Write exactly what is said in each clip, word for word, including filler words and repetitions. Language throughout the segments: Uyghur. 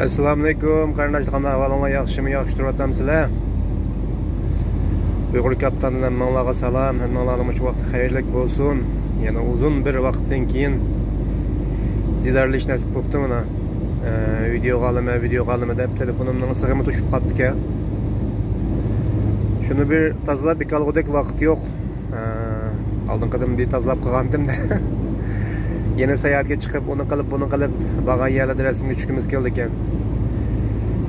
ئەسسالامۇئەلەيكۇم قېرىنداشلار، قانداق ئەھۋالىڭلار؟ ياخشىمۇ؟ ياخشى تۇرۇۋاتامسىلەر؟ ئۇيغۇر كاپىتاندىن ھەممىڭلارغا سالام، ھەممىڭلارنىڭ مۇشۇ ۋاقتى خەيرلىك بولسۇن. يەنە ئۇزۇن بىر ۋاقىتتىن كېيىن دىدارلىشىش نەسىپ بوپتۇ مانا. ئە، ۋىدېئوغا ئالىمەن، ۋىدېئوغا ئالىمەن دەپ تېلېفونۇمنىڭ سىغىمۇ توشۇپ قاپتىكەن. شۇنى بىر تازىلاپ بېكالغۇدەك ۋاقىت يوق. ئە، ئالدىنقى قېتىم بىر تازىلاپ قىلغانتىم-دە. يەنە ساياھەتكە چىقىپ، ئۇنى قىلىپ، بۇنى قىلىپ، بارغان يەرلەردە رەسىمگە چۈشكۈمىز كېلىدىكەن.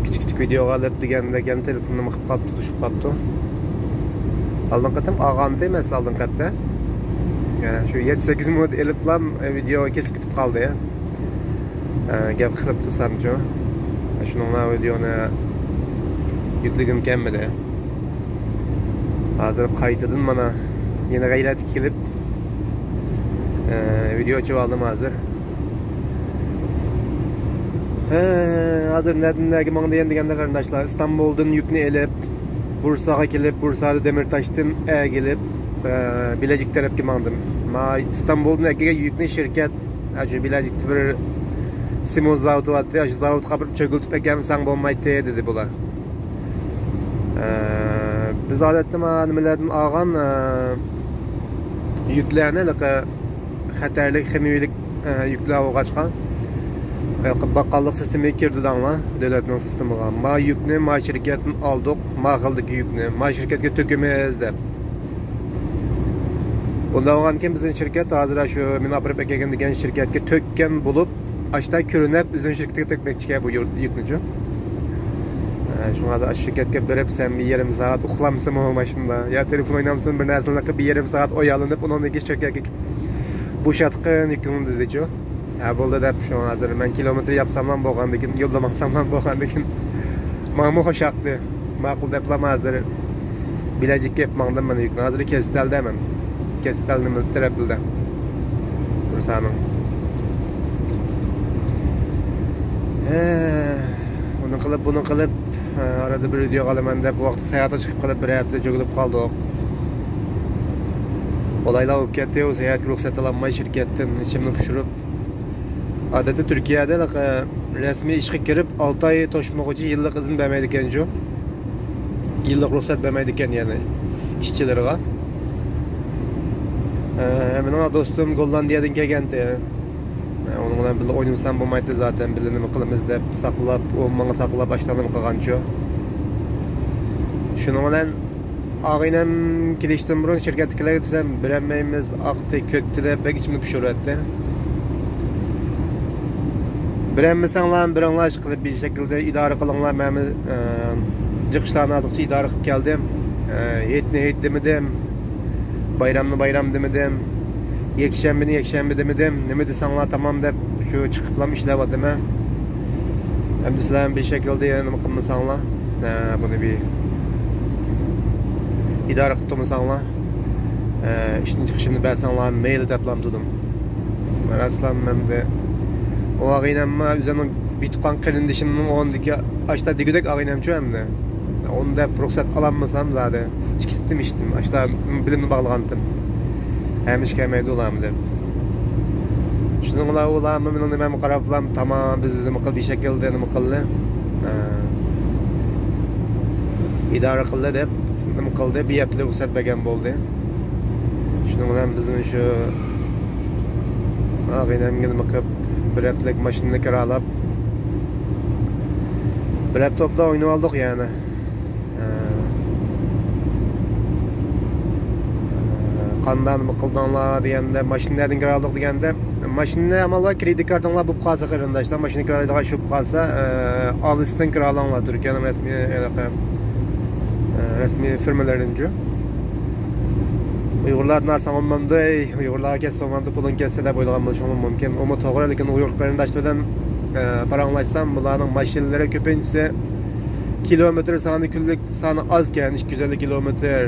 كىچىك كىچىك ۋىدېئوغا ئېلىپ دېگەندەك يەنە تېلېفوننى مىقىپ قاپتۇ، توشۇپ قاپتۇ. ئالدىنقى قېتىم ئالغانتىم ئەسلى ئالدىنقى ھەپتە. يەنە شۇ يەتتە سەككىز مىنۇت ئېلىپلا ۋىدېئو كېسىپ كېتىپ قالدى. ئە، گەپ قىلىپ تۇرسامچۇ، شۇنىڭ بىلەن ۋىدېئونى يۈكلىگۈم كەلمىدى. ھازىر قايتىدىن مانا يەنە غەيرەتكە كېلىپ، ئە، ۋىدېئو ئېچىۋالدىم ھازىر. ھە، ھازىر نەدىن نەگە ماڭدىم دېگەندە، قېرىنداشلار، ئىستانبۇلدىن يۈكنى ئېلىپ، بۇرساغا كېلىپ، بۇرسادا دېمىرتاشتىن ئەگىلىپ، ئە، بىلەجىك تەرەپكە ماڭدىم. ما ئىستانبۇلدىن ئەكەلگەن يۈكنى شىركەت، ئاشۇ بىلەجىكتە بىر سېمونت زاۋۇتى بارتتى، ئاشۇ زاۋۇتقا ئاپىرىپ چۆگۈلتۈپ ئەكەلمىسەڭ بولمايتتى، دېدى بۇلار. ئە، بىز ئادەتتە ما نېمىلەردىن ئالغان، ئە، يۈكلەرنى، ھېلىقى خەتەرلىك خىمىيىلىك، ئە، يۈكلەر بولغاچقا، ھېلىقى باققانلىق سىستېمىگە كىردى دەڭلار، دۆلەتنىڭ سىستېمىغا. ما يۈكنى ما شىركەتتىن ئالدۇق، ما خىلدىكى يۈكنى ما شىركەتكە تۆكىمىز دەپ. ئۇنداق بولغاندىكىن بىزنىڭ شىركەت ھازىر شۇ مېنى ئاپىرىپ ئەكەلگەن دېگەن شىركەتكە تۆككەن بولۇپ، ئاشتا كۆرۈنۈپ ئۆزىنىڭ شىركىتىگە تۆكمەكچىكەن بۇ يۇر-، يۈكنىچۇ. ئە، شۇڭا ھازىر ئاشۇ شىركەتكە بېرىپ سەن بىر يېرىم سائەت ئۇخلامسىمۇ ماشىنىدا يا تېلېفون ئوينامسىمۇ بىر نەرسىنى قىلىپ بىر يېرىم سائەت ئويالىنىپ ئۇنىڭدىن كېيىن شىركەتكە بوشاتقىن يۈكۈڭنى دېدىچۇ. ھە، بولدى دەپ، شۇڭا ھازىر مەن كىلومېتىر ياپساملا بولغاندىكىن، يولدا ماڭساملا بولغاندىكىن، ماڭىمۇ خوش ياقتى. ماقۇل دەپلا ھازىر بىلەجىككە ئېلىپ ماڭدىم مەن يۈكنى. ھازىر كەستەلدە مەن. كەستەل نېمە تەرەپلىدە. بۇرسانىڭ. ھە، ئۇنى قىلىپ، بۇنى قىلىپ، ھە، ئارىدا بىر ۋىدېو قىلىمەن دەپ، بۇ ۋاقىتتا ساياھەتكە چىقىپ قېلىپ، بىر ھەپتە چۆگىلىپ قالدۇق. ئولايلار بولۇپ كەتتى، ئۇ ساياھەتكە رۇخسەت ئالالماي شىركەتتىن ئىچىمنى پۇشۇرۇپ. ئادەتتە تۈركىيەدە، ھېلىقى، رەسمىي ئىشقا كىرىپ ئالتە ئاي توشمىغۇچە يىللىق ئىزىن بەرمەيدىكەنچۇ. يىللىق رۇخسەت بەرمەيدىكەن، يەنى ئىشچىلىرىغا. ئە، مېنىڭ دوستۇم گوللاندىيەدىن كەلگەنتى. ئە، ئۇنىڭ بىلەن بىللە ئوينىمىسام بولمايتتى زاتەن، بىللە نېمە قىلىمىز دەپ ساقلاپ، ئۇ ماڭا ساقلاپ، ئاشۇنداق نېمە قىلغانچۇ. شۇنىڭ بىلەن ئاغىنەم كېلىشتىن بۇرۇن شىركەتتىكىلەرگە دېسەم، بېرەلمەيمىز، ئاقتى، كۆتتى دەپ بەك ئىچىمنى پۇشۇرۇۋەتتى. بېرەلمىسەڭلار، بىرىڭلار ئىشقىلىپ بىر شەكىلدە ئىدارە قىلىڭلار، مەنمۇ، ئە، جىق ئىشلارنى ئازاقچە ئىدارە قىلىپ كەلدىم. ئە، ھېيتنى ھېيت دېمىدىم، بايرامنى بايرام دېمىدىم، يەكشەنبىنى يەكشەنبە دېمىدىم، نېمە دېسەڭلار تامام دەپ شۇ چىقىپلا ئىشلەۋاتىمەن. ئەمدى سىلەر بىر شەكىلدە نېمە قىلمىساڭلار، ئە، بۇنى بىر ئىدارە قىلىپ تۇرمىساڭلار، ئە، ئىشتىن چىقىشىمنى بەرسەڭلار مەيلى دەپلا تۇردۇم. راستلا ئەمدى ئۇ ئاغىنەممۇ ئۆزۈمنىڭ بىر تۇغقان قېرىندىشىمنىڭ ئورنىدىكى ئاشتا دېگۈدەك ئاغىنەمچۇ ئەمدى. ئۇنى دەپ رۇخسەت ئالالمىسام زادى چىقىپ كېتىتتىم ئىشتىن. ئاشتا بىلىمنى باغلىغانتىم. ھەمىشە كەلمەيدۇ ئۇلارمۇ دەپ. شۇنىڭ بىلەن ئۇلارمۇ مېنىڭ نېمەمگە قاراپلا تامام بىز نېمە قىلدى، بىر شەكىلدە نېمە قىلدى. ئە، ئىدارە قىلدى دەپ نېمە قىلدى، بىر ھەپتىلىك رۇخسەت بەرگەن بولدى. شۇنىڭ بىلەن بىزمۇ شۇ ئاغىنەمگە نېمە قىلىپ، بىر ھەپتىلىك ماشىنىنى كىرالاپ، بىر ھەپتە ئوبدان ئوينىۋالدۇق يەنى. ئە، ئە، قانداق نېمە قىلدىڭلار دېگەندە، ماشىنا نەدىن كىرالدۇق دېگەندە، ماشىنىنى ئامال بار كرېدىت كارتىڭلار بولۇپ قالسا، قېرىنداشلار، ماشىنا كىرالايدىغان ئىش بولۇپ قالسا، ئە، ئاۋستىن كىرالىڭلار، تۈركىيەنىڭ رەسمىي ھېلىقى، ئە، رەسمىي فىرمىلىرىنىڭچۇ. ئۇيغۇرلاردىن ئالساڭ بولمامدۇ، ئەي، ئۇيغۇرلارغا كەتسە بولمامدۇ، پۇلۇڭ كەتسە دەپ ئويلىغان بولۇشۇڭلار مۇمكىن. ئۇمۇ توغرا، لېكىن ئۇيغۇر قېرىنداشلار بىلەن، ئە، پاراڭلاشسام، بۇلارنىڭ ماشىنىلىرى كۆپىنچىسى كىلومېتىر سانى، كۈنلۈك سانى ئازكەن، ئىككى يۈز ئەللىك كىلومېتىر.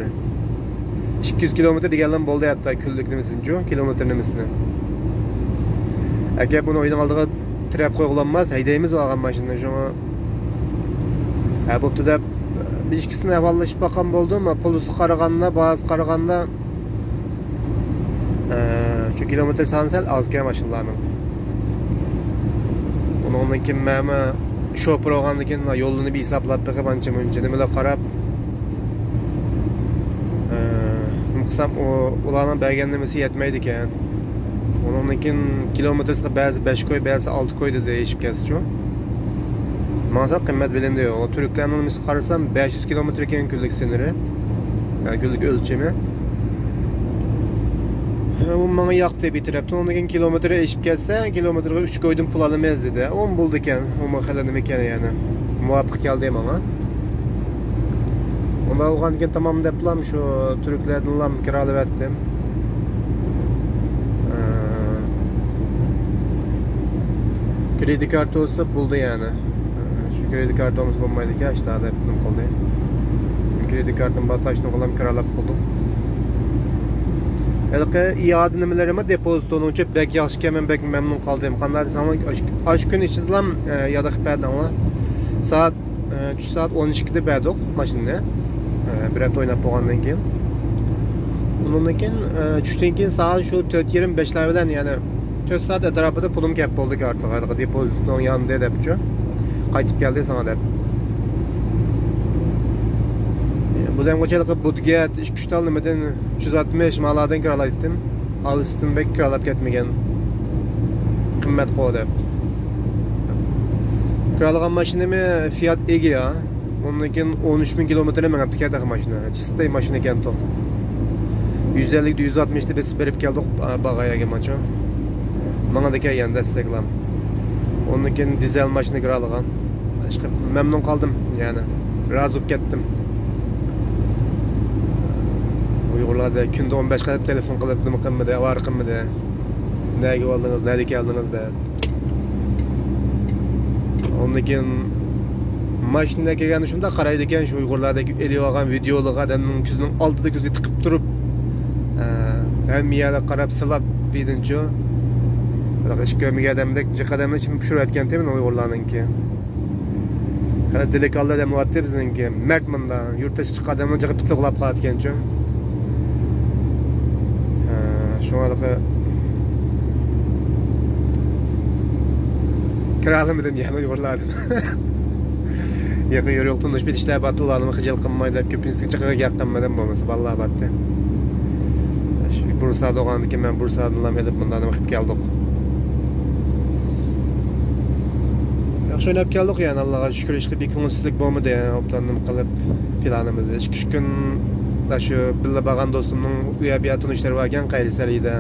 ئىككى يۈز كىلومېتىر دېگەنلەرمۇ بولدى ھەتتا كۈنلۈك نېمىسىنىچۇ، كىلومېتىر نېمىسىنى. ئەگەر بۇنى ئۆينىڭ ئالدىغا تىرەپ قويغىلى بولماس، ھەيدەيمىز ئۇ ئالغان ماشىنىنى، شۇڭا. ھە، بوپتۇ دەپ، بىر ئىككىسىنى ئەھۋاللىشىپ باققان بولدۇم، پۇلىسىغا قارىغاندا، باھاسىغا قارىغاندا، ئە، شۇ كىلومېتىر سانى سەل ئازكەن ماشىنىلارنىڭ. ئۇنىڭدىن كېيىن مەنمۇ شوپۇر بولغاندىن كېيىن يوللىنى بىر ھېسابلاپ بېقىپ، ئانچە مۇنچە نېمىلەر قاراپ، ئە، نېمە قىلسام، ئۇ، ئۇلارنىڭ بەرگەن نېمىسى يەتمەيدىكەن. ئۇنىڭدىن كېيىن كىلومېتىرسىغا بەزى بەش كوي، بەزى ئالتە كوي دېدى، ئېشىپ كەتسىچۇ. ماڭا سەل قىممەت بىلىندى. ئۇ تۈركلەرنىڭ نېمىسىگە قارىسام، بەش يۈز كىلومېتىر ئىكەن كۈنلۈك سىنىرى. يا، كۈنلۈك ئۆلچىمى. ئۇ ماڭا ياقتى بىر تەرەپتىن. ئۇنىڭدىن كېيىن كىلومېتىر ئېشىپ كەتسە، كىلومېتىرغا ئۈچ كويدىن پۇل ئالىمىز دېدى. ئۇمۇ بولىدىكەن. ئۇمۇ خېلى نېمىكەن، يەنى مۇۋاپىق كەلدى ماڭا. ئۇنداق بولغاندىكىن تامام دەپلا شۇ تۈركلەردىنلا كىرالىۋەتتىم. ئە، كرېدىت كارتا بولسا بولدى يەنى. ئە، شۇ كرېدىت كارتا بولمىسا بولمايدىكەن، ئاشتا دەپ نېمە قىلدى. كرېدىت كارتىم بار، تاشنى قولام كىرالاپ قىلدۇق. ھېلىقى ئىئادە نېمىلىرىمۇ، دېپوزىتونىڭچە بەك ياخشىكەن، مەن بەك مەمنۇن قالدىم. قانداق دېسەڭلار، ئاشۇ، ئاشۇ كۈن ئىچىدىلا، ئە، يادا قىلىپ بەردىڭلار. سائەت، ئە، چۈش سائەت ئون ئىككىدە بەردۇق ماشىنىنى. ئە، بىر ھەپتە ئويناپ بولغاندىن كېيىن. ئۇنىڭدىن كېيىن، ئە، چۈشتىن كېيىن سائەت شۇ تۆت يېرىم، بەشلەر بىلەن، يەنى تۆت سائەت ئەتراپىدا پۇلۇم كەپ بولدى كارتىغا، ھېلىقى دېپوزىتنىڭ ياندى دەپچۇ. قايتىپ كەلدى ساڭا دەپ. بۇ دەمگىچە ھېلىقى بۇدگەت، ئىككى ئۈچ تال نېمىدىن، ئۈچ يۈز ئاتمىش مالاردىن كىرالايتتىم. ئاۋستىن بەك كىرالاب كەتمىگەن. قىممەتقۇ دەپ. كىرالىغان ماشىنىمۇ فىئات ئىگيا. ئۇنىڭدىن كېيىن ئون ئۈچ مىڭ كىلومېتىرنى مېڭىپتىكەن تېخى ماشىنا. چىستاي ماشىنا ئىكەن توق. يۈز ئەللىك، يۈز ئاتمىشنى بېسىپ بېرىپ كەلدۇق، ئا، باغاياگە ماچۇ. ماڭىدىكەن يەنە دەسسەكلام. ئۇنىڭدىن كېيىن دىزەل ماشىنا كىرالىغان. ئىشقىلىپ مەمنۇن قالدىم، يەنى رازى بولۇپ كەتتىم. ئۇيغۇرلاردا كۈندە ئون بەش قېتىم تېلېفون قىلىپ، نېمە قىلمىدى، ئاۋارە قىلمىدى. نەگە بولدىڭىز، نەدە كەلدىڭىز دەپ. ئاندىن كېيىن ماشىنا كەلگەندە شۇنداق قارايدىكەن، شۇ ئۇيغۇرلاردەك ئېلىۋالغان ۋىدېئولىرىغا ئادەمنىڭ كۆزىنىڭ ئالدىدا كۆزىگە تىقىپ تۇرۇپ، ئە، ھەممە يەرگە قاراپ سىلاپ بېرىدىچۇ. ھېلىقى ئىش كۆرمىگەن ئادەمدەك جىق ئادەمنى ئىچىمدە پۇشۇرۇۋەتكەنتى مەن ئۇيغۇرلارنىڭكى. ھەلى دېلىكاللا ئادەم بولاتتى بىزنىڭكى. مەرد مۇندا. يۇرت تاشقا چىققان ئادەمنىڭ جىقى پىتلىق ئۇلاپ قالاتتىكەنچۇ. ھە، شۇڭا ھېلىقى كىرالىمىدىم يەنە ئۇيغۇرلاردىن. يېقىن يورۇق تونۇش بىلىشلەر بارتى، ئۇلارنىمۇ خىجىل قىلماي دەپ كۆپىنچىسىنىڭ جىقىغا گەپ قىلمىدىم، بولمىسا بالىلار بارتى. شۇ بۇرسادا بولغاندىكىن مەن بۇرسادىنلا ئېلىپ مۇنداق نېمە قىلىپ كەلدۇق. ياخشى ئويناپ كەلدۇق يەنى، ئاللاغا شۈكۈر، ھېچقانداق بىر كۆڭۈلسىزلىك بولمىدى. ئوبدان نېمە قىلىپ پىلانىمىزنى ئىككى ئۈچ كۈن، شۇ بىللە بارغان دوستۇمنىڭ ئۇيا بۇيا تونۇشلىرى باركەن، قەيسەرىدە.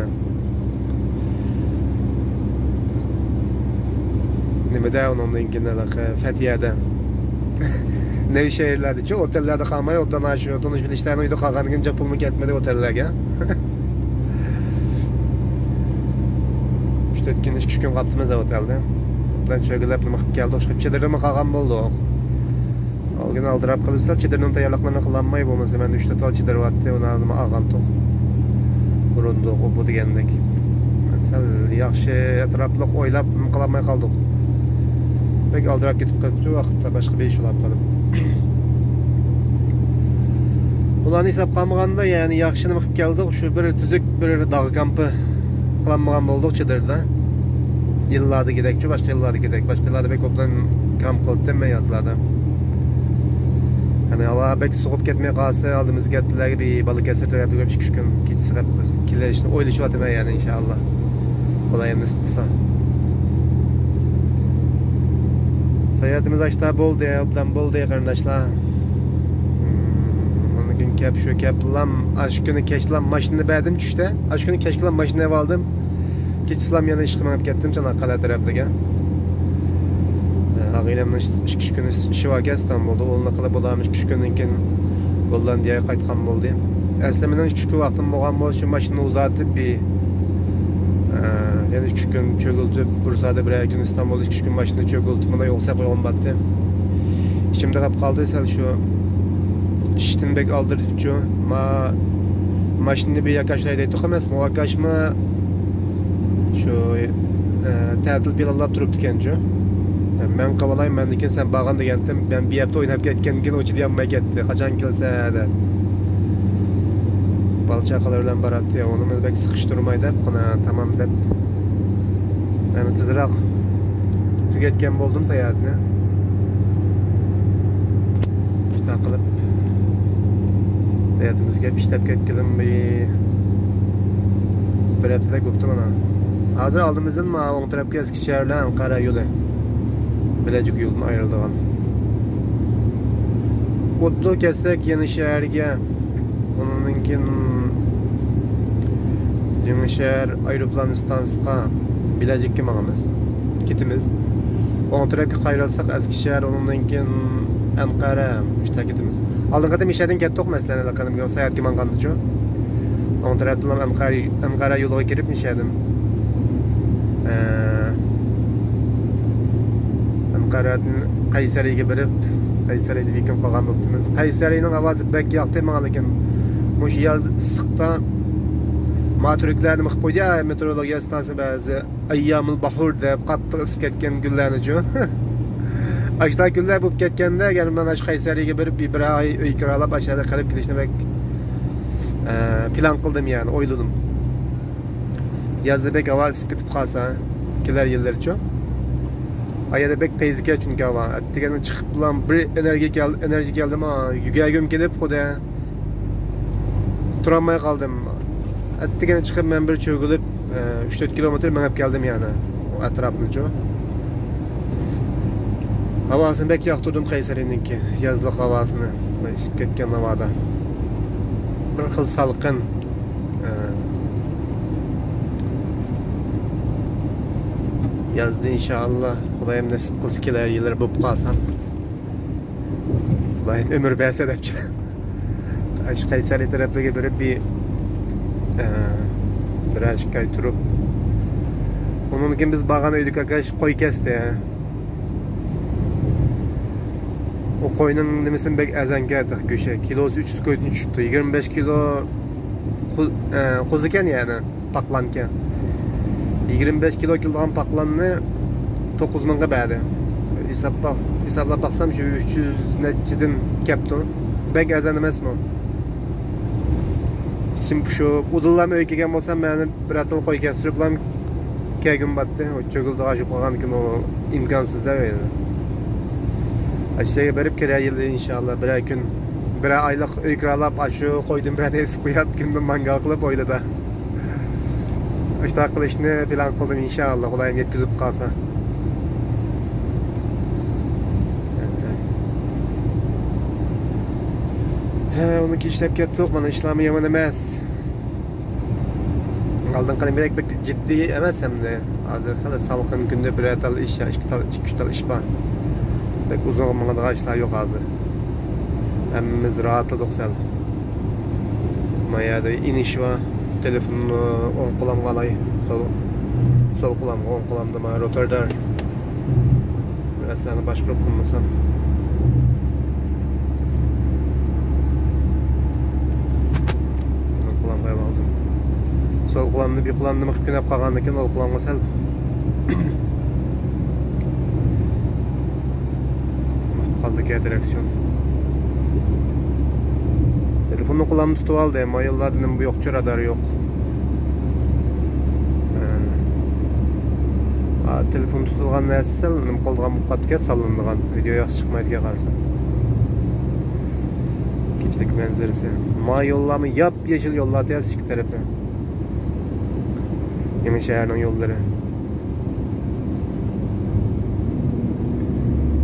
نېمىدە ئۇنىڭدىن كېيىن ھېلىقى فەتىيەدە. نەۋشەھىرلەردىچۇ، ئوتەللەردە قالماي، ئوبدان شۇ تونۇش بىلىشلەرنىڭ ئۆيىدە قالغاندىن كېيىن جىق پۇلمۇ كەتمىدى ئوتەللەرگە. ئۈچ تۆت كۈن، ئىككى ئۈچ كۈن قاپتىمىز ئوتەلدە. ئوبدان چۆگىلەپ نېمە قىلىپ كەلدۇق، چېدىرىمۇ قالغان بولدۇق. ئالدىن ئالدىراپ قېلىپ سەل چېدىرنىڭ تەييارلىقلىرىنى قىلالماي، بولمىسا مەن ئۈچ تۆت تال چېدىر بارتى، ئۇنى ئالدىم ئالغانتۇق. ئۇرۇندۇق، ئۇ بۇ دېگەندەك. سەل ياخشى ئەتراپلىق ئويلاپ قىلالماي قالدۇق. بەك ئالدىراپ كېتىپ قېلىپتۇ ۋاقىتتا، باشقا بىر ئىش بولۇپ قالىپ. ئۇلارنى ھېسابقا ئالمىغاندا، يەنى ياخشى نېمە قىلىپ كەلدۇق، شۇ بىر تۈزۈك بىر داغ كامپى قىلالمىغان بولدۇق چېدىردا. يىللاردىكىدەكچۇ، باشقا يىللاردىكىدەك. باشقا يىللاردا بەك ئوبدان كامپ قىلىپتىم مەن يازلاردا. قېنى ھاۋا بەك سوغۇپ كەتمەي قالسا، ئالدىمىزدىكى ھەپتىلەرگە بىر بالىكەسىر تەرەپلىگە ئىككى ئۈچ كۈن كېچىسى قىلىپ كېلىشنى ئويلىشىۋاتىمەن يەنى، ئىنشائاللا. خۇدايىم نېسىپ قىلسا. ساياھىتىمىز ئاشتا بولدى، ئوبدان بولدى، قېرىنداشلار. ئاندىن كېيىن كەپ، شۇ كەپلام، ئاشۇ كۈنى كەچلام ماشىنا بەردىم چۈشتە. ئاشۇ كۈنى كەچكىلا ماشىنا ئېلىۋالدىم. كېچىسىلام يەنە ئىشقا مېڭىپ كەتتىم چاناققالە تەرەپلىگە. ئاغىنەمنىڭ ئىش-، ئىككى ئۈچ كۈن ئىشى باركەن ئىستانبۇلدا. ئۇنى قىلىپ، ئۇلارمۇ ئىككى ئۈچ كۈندىن كېيىن گوللاندىيەگە قايتقان بولدى. ئەسلى مېنىڭ ئىككى ئۈچ كۈن ۋاقتىم بولغان بولسا، شۇ ماشىنىنى ئۇزارتىپ بىر، ئە، يەنە ئىككى ئۈچ كۈن چۆگۈلتۈپ، بۇرسادا بىرەر كۈن ئىستانبۇلدا ئىككى ئۈچ كۈن ماشىنا چۆگۈلتۈپ، مۇنداق يول سەپ قويغان بولاتتى. ئىچىمدە قېلىپ قالدى سەل شۇ ئىشتىن بەك ئالدىرىدىچۇ. ما-، ماشىنىنى بىر ياكاش ھەيدەيتتۇق ئەمەسمۇ، ئاكاشمۇ شۇ، ئە، تەتىل پىلانلاپ تۇرۇپتىكەنچۇ. مەن قىلىۋالاي، مەندىن كېيىن سەن بارغىن دېگەنتىم. مەن بىر ھەپتە ئويناپ كەتكەندىن كېيىن ئۇ چىدىيالماي كەتتى. قاچان كېلىسەن دەپ. بالا چاقىلار بىلەن باراتتى. ئۇنى بەك سىقىشتۇرماي دەپ، قانا، تامام دەپ. مەن تېزراق تۈگەتكەن بولدۇم ساياھەتنى. قىلىپ، ساياھىتىمىزگە ئىشلەپ كەتكىلى بىر، بىر ھەپتىدەك بوپتۇ مانا. ھازىر ئالدىمىزدىن مانا ئوڭ تەرەپكە ئەسكىشەھەر بىلەن ئەنقەرە يولى، بىلەجىك يولىدىن ئايرىلىدىغان. ئوتتۇرا كەتسەك يېڭى شەھەرگە، ئۇنىڭدىن كېيىن يېڭى شەھەر ئايروپىلان ئىستانسىسىغا، بىلەجىككە ماڭىمىز. كېتىمىز. ئوڭ تەرەپكە قايرىلساق ئەسكىشەھەر، ئۇنىڭدىن كېيىن ئەنقەرە، مۇشۇ تەرەپكە كېتىمىز. ئالدىنقى قېتىم مىشەدىن كەتتۇق، مەسىلەن، ھېلىقى ساياھەتكە ماڭغاندىچۇ. ئوڭ تەرەپتىن ئەنقەرە، ئەنقەرە يولىغا كىرىپ مىشەدىن. ئە، ئەنقەرەدىن قەيسەرىگە بېرىپ، قەيسەرىدە بىر كۈن قالغان بوپتىمىز. قەيسەرىنىڭ ھاۋاسى بەك ياقتى ماڭا، لېكىن مۇشۇ ياز ئىسسىقتا ما تۈركلەر نېمە قىلىپ قويدى، ئە، مېتېئورولوگىيە ئىستانسىسى بەزى ئەييامۇل باھۇر دەپ قاتتىق ئىسسىپ كەتكەن كۈنلەرنىچۇ. ئاشۇنداق كۈنلەر بولۇپ كەتكەندە، ئەگەر مەن ئاشۇ قەيسەرىگە بېرىپ، بىر، بىر ئاي ئۆي كىرالاب، ئاشۇ يەردە قېلىپ كېلىشنى بەك، ئە، پىلان قىلدىم، يەنى ئويلىدىم. يازدا بەك ھاۋا ئىسسىپ كېتىپ قالسا، كېلەر يىللىرىچۇ. ئا يەردە بەك پەيزىكەن چۈنكى ھاۋا. ئەتىگەن چىقىپلا بىر ئېنېرگىيە كەل-، ئېنېرگىيە كەلدىمۇ، يۈگۈرگۈم كېلىپ خۇددى تۇرالماي قالدىم. ئەتىگەن چىقىپ مەن بىر چۆگىلىپ، ئە، ئۈچ تۆت كىلومېتىر مېڭىپ كەلدىم يەنە ئۇ ئەتراپنىچۇ. ھاۋاسىنى بەك ياقتۇردۇم قەيسەرىنىڭكى، يازلىق ھاۋاسىنى. ئىسسىپ كەتكەن ھاۋادا. بىر خىل سالقىن. ئە، يازدا ئىنشائاللا، خۇدايىم نېسىپ قىلسا كېلەر يىللىرى بولۇپ قالسام. خۇدايىم ئۆمۈر بەرسە دەپچۇ. ئاشۇ قەيسەرى تەرەپلىرىگە بېرىپ بىر، ئە، بىرەر ئىككى ئاي تۇرۇپ. ئۇنىڭدىن كېيىن بىز بارغان ئۆيدىكى ئاكاش قوي كەستى. ئۇ قوينىڭ نېمىسىمۇ بەك ئەرزانكەن، گۆشى. كىلوسى ئۈچ يۈز كويدىن چۈشۈپتۇ. يىگىرمە بەش كىلو قۇ-، ئە، قوزىكەن يەنى. پاقلانكەن. يىگىرمە بەش كىلو كېلىدىغان پاقلاننى توققۇز مىڭغا بەردى. ھېساب باق-، ھېسابلاپ باقسام، شۇ ئۈچ يۈز نەچچىدىن كەپتۇ. بەك ئەرزان ئەمەسمۇ؟ ئىچىم پۇشۇپ، ئۇدۇللام ئۆيگە كەلگەن بولسام، مەن بىر ئاتال قوي كەستۈرۈپلا كەلگۈم بارتتى. ئۇ چۆگۈلدىغا ئاشىپ قالغاندىكىن ئۇ ئىمكانسىز دەپ ئۆيدە. ئاشۇ يەرگە بېرىپ كېلەر يىلى ئىنشائاللا بىرەر كۈن، بىرەر ئايلىق ئۆي كىرالاپ، ئاشۇ قويدىن بىرەرنى ئېسىپ قويۇپ، كۈندە مانگال قىلىپ ھويلىدا. ئاشۇنداق قىلىشنى پىلان قىلدىم، ئىنشائاللا، خۇدايىم يەتكۈزۈپ قالسا. ھە، ئۇنى ئىشلەپ كەتتۇق، مانا ئىشلارمۇ يامان ئەمەس. ئالدىنقى بەك، بەك جىددىي ئەمەس ئەمدى. ھازىر خېلى سالقىن كۈندە بىرەر تال ئىش يا ئىككى تال، ئىككى، ئۈچ تال ئىش بار. بەك ئۇزۇنغا ماڭىدىغان ئىشلار يوق ھازىر. ھەممىمىز راھەتلىدۇق سەل. ما يەردە ئىنىش بار. تېلېفوننى ئوڭ قولۇمغا ئالاي. سول، سول قولۇمغا، ئوڭ قولۇمدا ما روتاردار. بىر نەرسىلەرنى باشقۇرۇپ قىلمىسام. ئوڭ قولۇمغا ئېلىۋالدىم. سول قولۇمنى بىر قولۇمنى مىخ كۈنەپ قالغاندىكىن، ئوڭ قولۇمغا سەل قالدىكەن دىرېكسىيون. تېلېفوننى قولۇمدا تۇتۇپ ئالدىم. ما يوللاردا نېمە يوقچۇ، رادار يوق. ھە. ئا، تېلېفون تۇتۇلغان نەرسە سەل نېمە قىلىدىغان بولۇپ قاپتىكەن، ساللىنىدىغان. ۋىدېو ياخشى چىقمايدىكەن قارىسام. كېچىلىك مەنزىرىسى. ما يوللارمۇ ياپيېشىل يوللار، تەس ئىككى تەرىپى. يېڭى شەھەرنىڭ يوللىرى.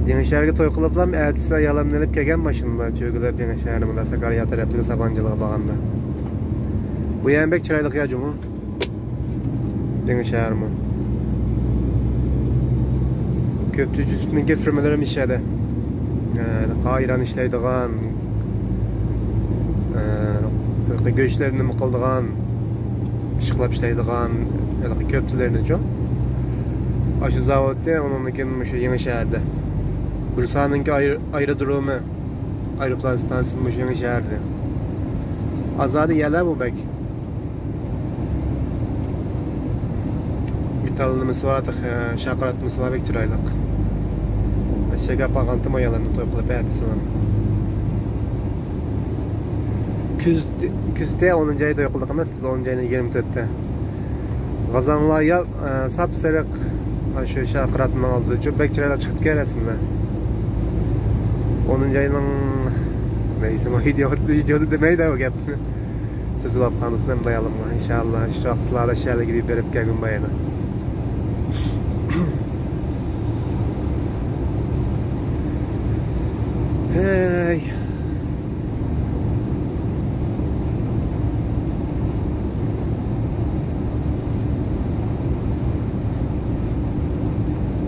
يېڭى شەھەرگە توي قىلىپلام، ئەتىسى ئايالىمنى ئېلىپ كەلگەن ماشىنىدا، چۆگىلەپ يېڭى شەھەرنى مۇنداق ساكاريا تەرەپلىرىگە، سابانجىلىغا بارغاندا. بۇ يەرمۇ بەك چىرايلىق يا جۇمۇ. يېڭى شەھەرمۇ. كۆپتە جۈسۈپنىڭكى فېرمىلىرى مىشەدە. ئە، قايران ئىشلەيدىغان، ئە، گۆشلەرنى نېمە قىلىدىغان، پىششىقلاپ ئىشلەيدىغان ھېلىقى كۆپتىلەرنىچۇ. ئاشۇ زاۋۇتى، ئۇنىڭدىن كېيىن مۇشۇ يېڭى شەھەردە. بۇرسانىڭكى ئاير-، ئايرودرومى، ئايروپىلان ئىستانسىسى مۇشۇ يېڭى شەھەردە. ئازادە يەرلەر بۇ بەك. مېتال نېمىسى بار، تېخى شارقىراتمىسى بار، بەك چىرايلىق. ئەشەگە ئاپارغانتىم ئايالىمنى توي قىلىپ ئەتىسىلا. كۈز، كۈزدە ئونىنچى ئايدا توي قىلدۇق ئەمەس، بىز ئونىنچى ئاينىڭ يىگىرمە تۆتىدە. غازاڭلار يا، ئە، ساپسېرىق، شۇ شارقىراتمىنىڭ ئالدىدا. بەك چىرايلىق چىقىپتىكەن رەسىملەر. ئونىنچى ئاينىڭ دەيسىمۇ، ۋىدېو، ۋىدېودا دېمەيدۇ ئۇ گەپنى. سۆزلەپ قالمىسۇن ھەم بايانلىمغا. ئىنشاللا شۇ ۋاقىتلاردا شەھەرلەرگە بېرىپ كەلگۈم بار يەنە. ھەي.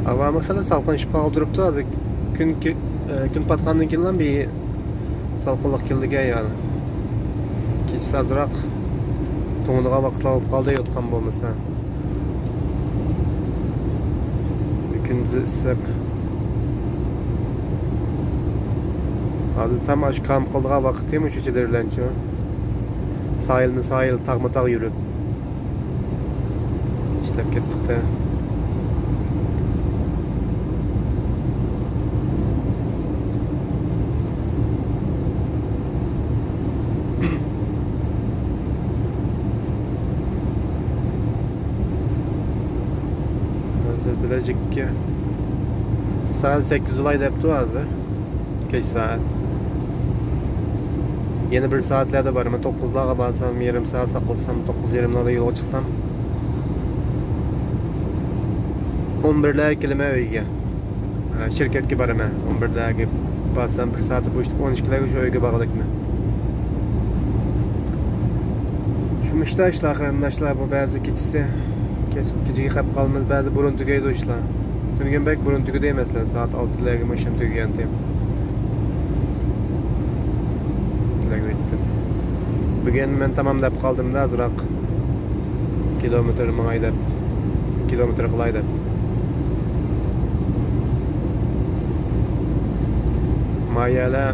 ھاۋامۇ خېلى سالقىنلىشىپ قالغىلى تۇرۇپتۇ. ھازىر كۈن كە-، ئە، كۈن پاتقاندىن كېيىنلا بىر سالقىنلىق كېلىدىكەن يەنە. كېچىسى ئازراق توڭىدىغان ۋاقىتلار بولۇپ قالدى، يوتقان بولمىسا. كۈندۈزى ئىسسىق. ھازىر تام ئاشۇ كام قىلىدىغان ۋاقىت تېمى شۇ چېدىر بىلەنچۇ. ساھىلمۇ ساھىل، تاغمۇ تاغ يۈرۈپ. ئىشلەپ كەتتۇق-تە. ھازىر بىلەجىككە سائەت سەككىز بولاي دەپتۇ ھازىر. كەچ سائەت. يەنە بىر سائەتلەردە بارىمەن. توققۇزلارغا بارسام، يېرىم سائەت ساقلىسام، توققۇز يېرىملاردا يولغا چىقسام، ئون بىرلەرگە كېلىمەن ئۆيگە. ھە، شىركەتكە بارىمەن. ئون بىرلەرگە بارسام، بىر سائەت بوشلۇق، ئون ئىككىلەرگە شۇ ئۆيگە بارغۇدەكمەن. شۇ مۇشتا ئىشلار، قېرىنداشلار، بۇ بەزى كېچىسى. كەچ-، كېچىگە قاپ قالىمىز، بەزى بۇرۇن تۈگەيدۇ ئىشلار. تۈنۈگۈن بەك بۇرۇن تۈگىدى، مەسىلەن، سائەت ئالتىلەرگە مۇشۇم تۈگىگەنتى. بۈگۈن مەن تامام دەپ قالدىم-دە، ئازراق كىلومېتىر ماڭاي دەپ، كىلومېتىر قىلاي دەپ. مايەلە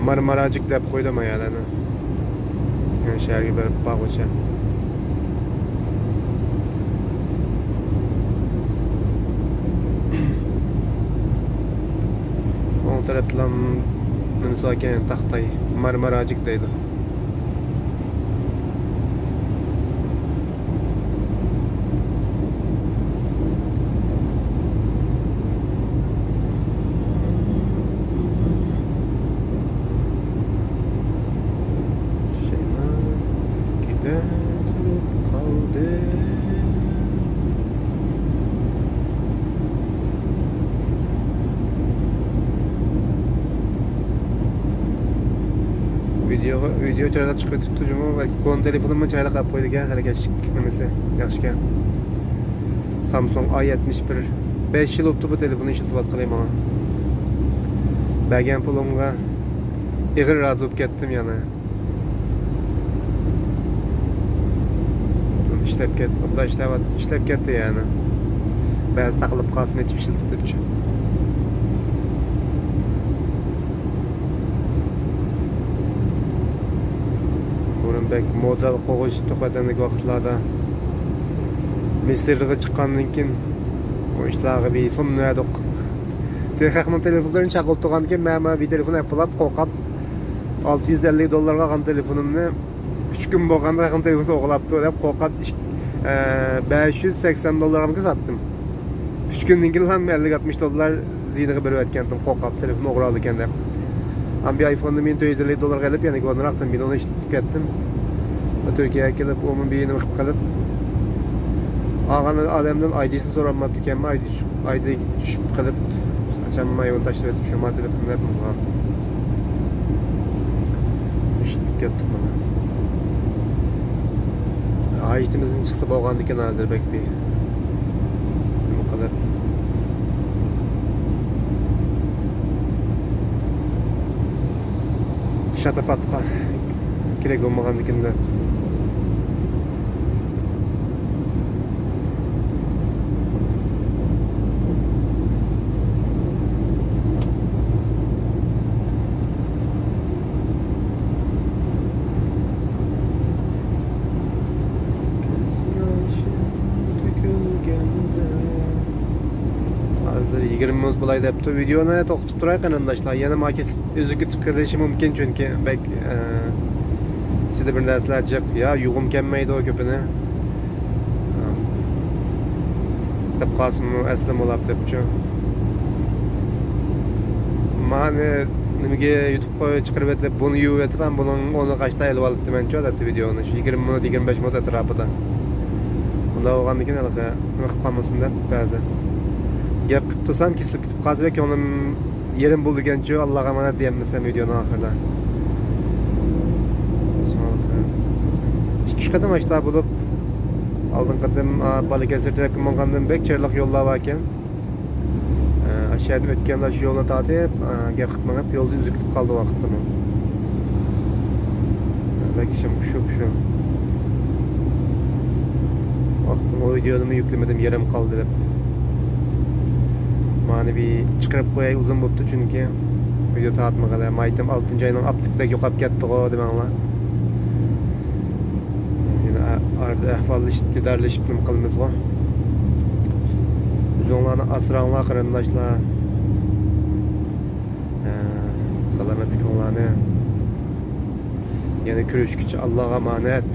مارماراجىك دەپ قويدۇم مايەلەنى. شەھەرگە بېرىپ باققۇچە. ئوڭ تەرەپلەم نېمىسى باركەن، تاختاي، مارماراجىك دەيدۇ. شەينا كېتە تۇرۇپ قالدى. ۋىدېوغا، ۋىدېو چىرايلىق چىقىپ كېتىپتۇ جۇمۇ. كونا تېلېفونۇممۇ چىرايلىق ئېلىپ قويدىكەن، خېلى كەچلىك نېمىسى، ياخشىكەن. سامسۇڭ ئاي يەتمىش بىر. بەش يىل بوپتۇ بۇ تېلېفوننى ئىشلىتىۋاتقىلى ماڭا. بەرگەن پۇلۇمغا ئېغىر رازى بولۇپ كەتتىم يەنە. ئىشلەپ كەت-، ئوبدان ئىشلەۋات-، ئىشلەپ كەتتى يەنە. بەزى تاقىلىپ قالسىمۇ ئېچىپ ئىشلىتىپچۇ. بۇرۇن بەك مودا قوغۇش توقۋەتەنلىك ۋاقىتلاردا مىسىرغا چىققاندىن كېيىن ئۇ ئىشلارغا بىر سومنى بەردۇق. تېخى خەقنىڭ تېلېفونلىرىنى چاقىلتۇرغاندىن كېيىن مەن، مەن بىر تېلېفون ئەپ بولاپ قورقاپ، ئالتە يۈز ئەللىك دوللارغا ئالغان تېلېفونۇمنى ئۈچ كۈن بولغاندا خەقنىڭ تېلېفونىنى ئوغرىلاپتۇ دەپ قورقاپ، ئىش-، ئە، بەش يۈز سەكسەن دوللارغىمۇ ساتتىم. ئۈچ كۈندىن كېيىنلا ئەللىك ئاتمىش دوللار زىيىنىغا بېرىۋەتكەنتىم، قورقۇپ، تېلېفون ئوغرىلىدىكەن دەپ. ئاندىن بىر ئايفوننى مېنى تۆت يۈز ئەللىك دوللارغا ئېلىپ، يەنە گۇۋانراقتىن بىنونى ئىشلىتىپ كەتتىم. تۈركىيەگە كېلىپ، ئۇمۇ بىر نېمە قىلىپ قېلىپ، ئالغان ئادەمدىن ئايدىسىنى سورالماپتىكەنمەن، ئايدى چۈشۈپ، ئايدى چۈشۈپ قېلىپ، ئاچام مايونى تاشلىۋېتىپ، شۇ ما تېلېفون دەپ قالدىم. ئىشلىتىپ كەتتۇق مانا. ھاجىتىمىزدىن چىقسا بولغاندىكىن ھازىر بەك بىر نېمە قىلىپ. شاتاپاتقا كېرەك بولمىغاندىكىن دەپ. ھازىر يىگىرمە مىنۇت بولاي دەپتۇ. ۋىدېونى توختىتىپ تۇراي، قېرىنداشلار. يەنە ماكىس ئۈزۈك كېتىپ قېلىشى مۇمكىن، چۈنكى بەك، ئە، ئىچىدە بىر نەرسىلەر جىق. يا يۇغۇم كەلمەيدۇ كۆپىنى. دەپ قالسىمۇ ئەسلىمە بولاپ دەپچۇ. مانى نېمىگە يۇتۇپ قوي، چىقىرىپ ئېتىپ، بۇنى يۇيۇپ ئېتىپ، ھەم بۇنىڭ ئورنىغا قايتا ئېلىۋالىپتىمەنچۇ، ئادەتتە ۋىدېونى شۇ يىگىرمە مىنۇت، يىگىرمە بەش مىنۇت ئەتراپىدا. ئۇنداق بولغاندىكىن ھېلىقى نېمە قىلىپ قالمىسۇن دەپ بەزى گەپ قىلىپ تۇرسام، كېسىلىپ كېتىپ قالسا، كۆڭلۈم يېرىم بولىدىكەنچۇ، ئاللاغا ئامانەت دېيەلمىسەم ۋىدېونىڭ ئاخىرىدا. ئىككى ئۈچ قېتىم ئاشۇنداق بولۇپ، ئالدىنقى قېتىم، ئا، بالىكەسىر تەرەپكە ماڭغاندىن بەك چىرايلىق يوللار باركەن. ئە، ئاشۇ يەردىن ئۆتكەندە شۇ يولنى تارتىپ، ئە، گەپ قىلىپ مېڭىپ، يولدا ئۈزۈپ كېتىپ قالدى ۋاقىتتىمۇ. بەك ئىشىم پۇشۇ، پۇشۇ. ۋاقىتتىمۇ ۋىدېونىمۇ يۈكلىمىدىم، يېرىم قالدى دەپ. مانا بىر چىقىرىپ قوياي، ئۇزۇن بوپتۇ چۈنكى. ۋىدېو تارتمىغىلى. مايتەم ئالتىنچى ئاينىڭ ئاپتىكىدەك يوقاپ كەتتىغۇ دېمەڭلار. يەنە ئارىدا ئەھۋاللىشىپ، دىدارلىشىپ نېمە قىلىمىزغۇ. ئۆزۈڭلارنى ئاسراڭلار، قېرىنداشلار. ئە، سالامەتلىكىڭلارنى. يەنە كۆرۈشكىچە ئاللاغا ئامانەت.